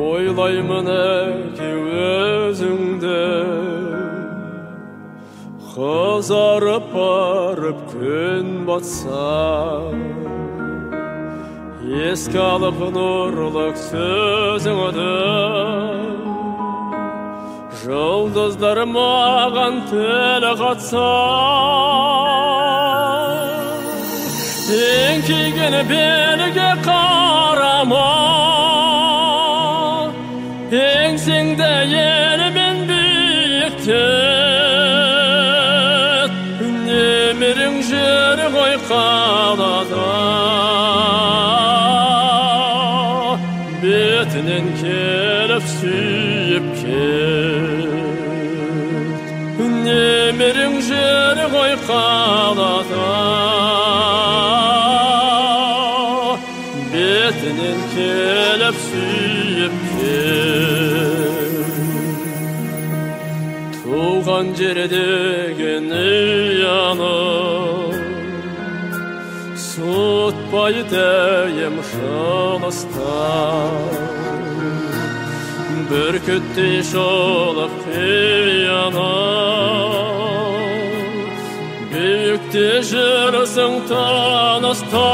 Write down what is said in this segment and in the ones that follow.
Ойлаймын әке өзіңді, қызарып барып күн батса, еске алып нұрлы сөзіңді, жұлдыздар маған тіл қатса, еңкейген белге қарама, еңсеңді елмен биіктет, немерең жүр ғой қалада, бетінен келіп сүйіп кет. Немерең жүр ғой қалада, бетінен келіп сүйіп кет. Туған жер деген ұяны суытпай дәйім жылыстан, бүркіттей шолып қияны, биікте жүрсің тыныста.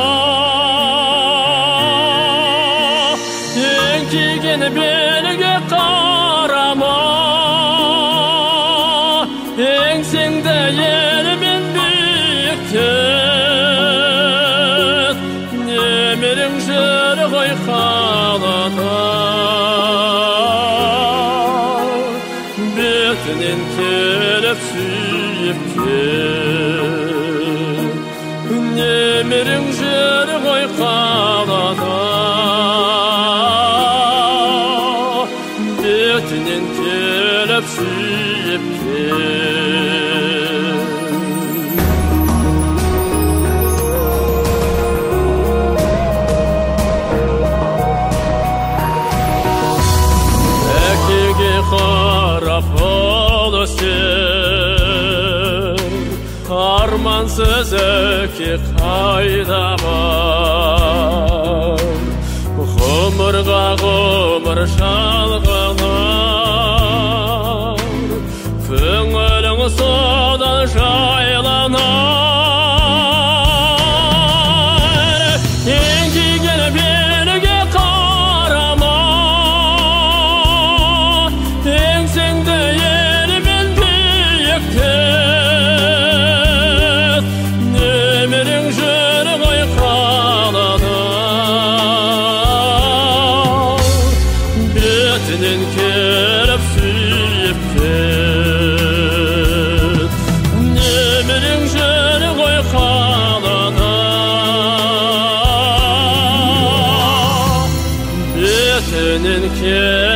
Еңкейген белге қарама, еңсеңді елмен биіктет, немерең жүр ғой қалада, бетінен келіп сүйіп кет. Немерең жүр ғой қалада, бетінен келіп сүйіп кет. Әкеге қарап ұлы сен, армансыз әке қайда бар? Ғұмырға ғұмыр жалғанар, көңілің содан жайланар. Еңкейген белге қарама, еңсеңді елмен биіктет, немерең жүр ғой қалада, бетінен келіп сүйіп кет. Немерең жүр ғой қалада, бетінен келіп